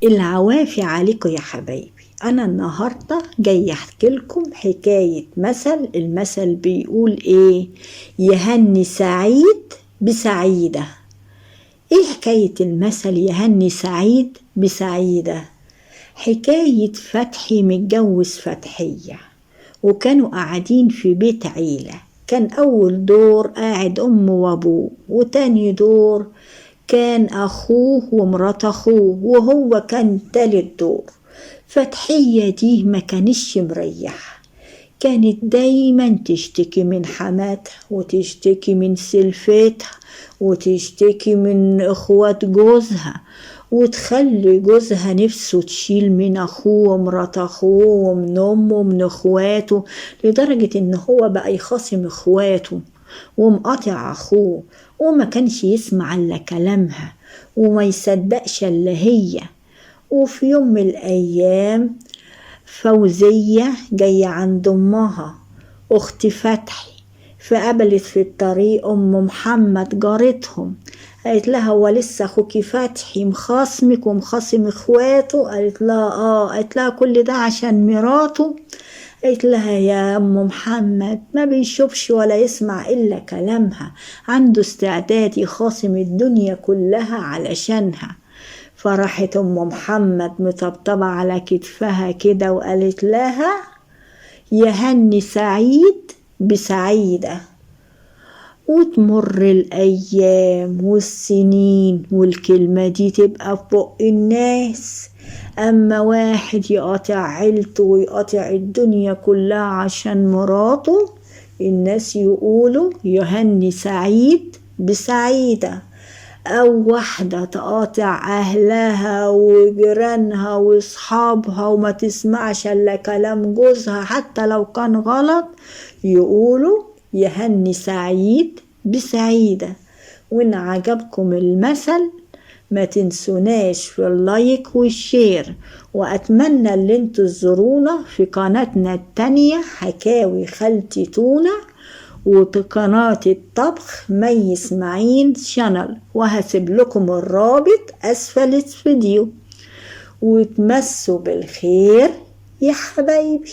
العوافي عليكم يا حبايبي. انا النهارده جاي احكي لكم حكايه مثل. المثل بيقول ايه؟ يهني سعيد بسعيده. ايه حكايه المثل يهني سعيد بسعيده؟ حكايه فتحي متجوز فتحيه، وكانوا قاعدين في بيت عيله. كان اول دور قاعد امه وابوه، وتاني دور كان اخوه ومرات اخوه، وهو كان تالت دور. فتحية دي ما كانتش مريحة، كانت دايما تشتكي من حماتها، وتشتكي من سلفتها، وتشتكي من اخوات جوزها، وتخلي جوزها نفسه تشيل من اخوه ومرات اخوه ومن امه ومن اخواته، لدرجة ان هو بقى يخاصم اخواته ومقاطع اخوه، وما كانش يسمع الا كلامها وما يصدقش الا هي. وفي يوم من الايام فوزية جاية عند امها اخت فتحي، فقابلت في الطريق ام محمد جارتهم. قالت لها هو لسه اخوكي فتحي مخاصمك ومخاصم اخواته؟ قالت لها اه. قالت لها كل ده عشان مراته؟ قالت لها يا ام محمد ما بيشوفش ولا يسمع الا كلامها، عنده استعداد يخاصم الدنيا كلها علشانها. فراحت ام محمد مطبطبة على كتفها كده وقالت لها يهني سعيد بسعيدة. وتمر الأيام والسنين والكلمة دي تبقى في بق الناس. أما واحد يقاطع عيلته ويقاطع الدنيا كلها عشان مراته، الناس يقولوا يهني سعيد بسعيدة. أو واحدة تقاطع أهلها وجيرانها وأصحابها وما تسمعش إلا كلام جوزها حتى لو كان غلط، يقولوا يهني سعيد بسعيدة. وإن عجبكم المثل ما تنسوناش في ال like وال share، وأتمنى اللي انتوا تزورونا في قناتنا التانية حكاوي خالتي تونة، وقناة الطبخ مي اسماعيل channel، وهسيب لكم الرابط أسفل الفيديو. وتمسوا بالخير يا حبايبي.